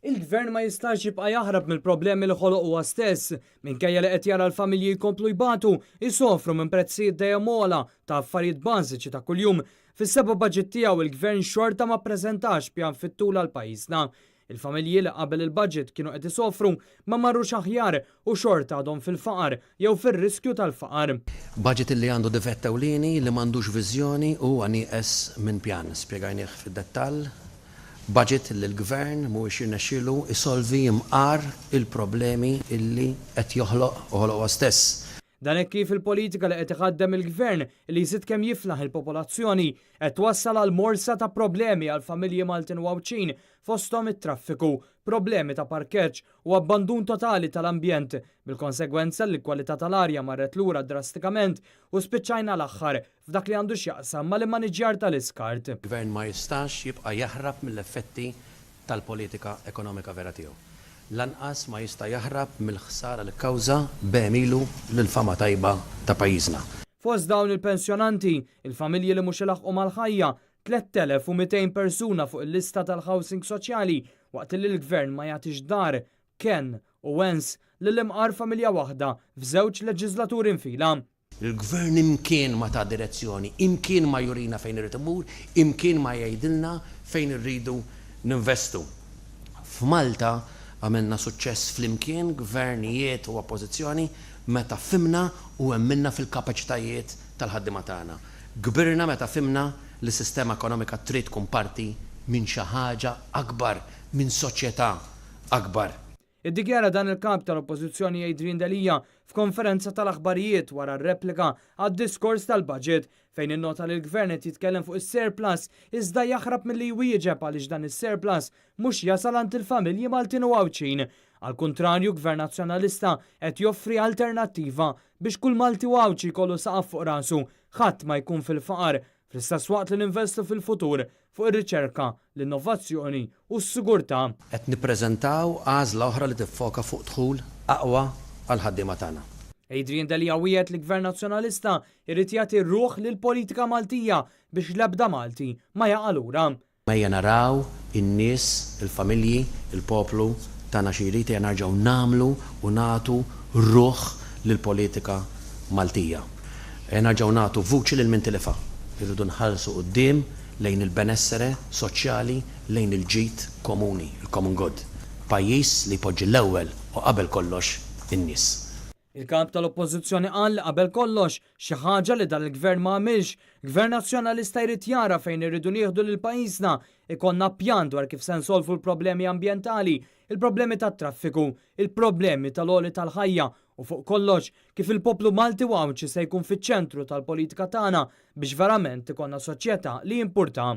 Il-Gvern ma jistax jibqa' jaħrab mill-problemi li ħoloq huwa stess, minkejja li qed jara l-familji jkomplu jbatu, isofru minn prezzijiet dejjem ogħla ta' affarijiet bażiċi ta' kuljum. Fis-seba' baġit tiegħu il-Gvern xorta ma ppreżentax pjan fit-tul għal pajjiżna. Il-familji li qabel il-baġit kienu qed isofru ma marrux aħjar u xorta għadhom fil-faqar jew fir-riskju tal-faqar. Baġit li għandu difett ewlieni li m'għandux viżjoni u huwa nieqes minn pjan. Spjegajnih fid-dettall. Budget li l-Gvern mhuwiex jirnexxielu jsolvi mqar il-problemi li qed joħloq u ħoloq huwa stess. Dan hekk kif il-politika li qed iħaddem il-Gvern li jżid kemm jiflaħ il-popolazzjoni qed twassal għal morsa ta' problemi għall-familji Maltin u Għawdxin fosthom it-traffiku, problemi ta' parkeġġ u abbandun totali tal-ambjent bil-konsegwenza li l-kwalità tal-arja marret lura drastikament u spiċċajna l-aħħar f'dak li għandu x'jaqsam mal-immaniġġjar tal-iskart. Gvern ma jistax jibqa' jaħrab mill-effetti tal-politika ekonomika vera tiegħu. Lanqas ma jista' jaħrab mill-ħsara li kkawża b'għemilu lill-fama tajba ta' pajjiżna. Fost dawn il-pensjonanti, il-familji li mhux ilaħħqu mal-ħajja, 3,200 persuna fuq il-lista tal-housing soċjali waqt li l-Gvern ma jagħtix dar, kenn u wens lil imqar familja waħda f'żewġ leġiżlaturi nfila. Il-Gvern imkien ma ta direzzjoni, imkien ma jurina fejn irid imur, imkien ma jgħidilna fejn irridu ninvestu. F'Malta għamilna suċċess flimkien, gvernijiet u oppożizzjoni, meta fhimna u emminna fil-kapaċitajiet tal-ħaddiema tagħna. Kbirna meta fhimna li s-sistema ekonomika trid tkun parti minn xi ħaġa akbar, minn soċjetà akbar. Iddikjara dan il-Kap tal-Oppożizzjoni Adrian Delia f'konferenza tal-aħbarijiet wara r-replika għad-diskors tal-budget fejn innota li l-Gvern qed jitkellem fuq is-surplus iżda jaħrab milli jwieġeb għaliex dan is-surplus mhux jasal għand il-familji Maltin u Għawdxin. Għall-kuntrarju, Gvern Nazzjonalista qed joffri alternattiva biex kull Malti u Għawdxi jkollu saqaf fuq rasu, ħadd ma jkun fil-faqar, fl-istess waqt li ninvestu fil-futur fuq ir-riċerka, l-innovazzjoni u s-sigurtà. Qed nippreżentaw għażla oħra li tiffoka fuq dħul aqwa għall-ħaddiema tagħna. Adrian Delia wiegħed li Gvern Nazzjonalista jrid jagħti ruħ lill-politika Maltija biex l-ebda Malti ma jaqa' lura. Ejja naraw in-nies, il-familji, il-poplu tagħna xi jrid, ejja nerġgħu nagħmlu u nagħtu ruħ lill-politika Maltija. Ejja nerġgħu nagħtu vuċi lil min tilifha. Irridu nħarsu quddiem lejn il-benessere soċjali, lejn il-ġid komuni, il-common good. Pajjiż li jpoġġi l-ewwel u qabel kollox in-nies. Il-Kap tal-Oppożizzjoni qal li qabel kollox, xi ħaġa li dan il-Gvern ma għamilx, Gvern Nazzjonalista jrid jara fejn irridu nieħdu lil pajjiżna, ikollna pjan dwar kif se nsolvu l-problemi ambjentali, il-problemi tat-traffiku, il-problemi tal-għoli tal-ħajja u fuq kollox, kif il-poplu Malti u Għawdxi se jkun fiċ-ċentru tal-politika tagħna biex verament ikollna soċjetà li jimpurta.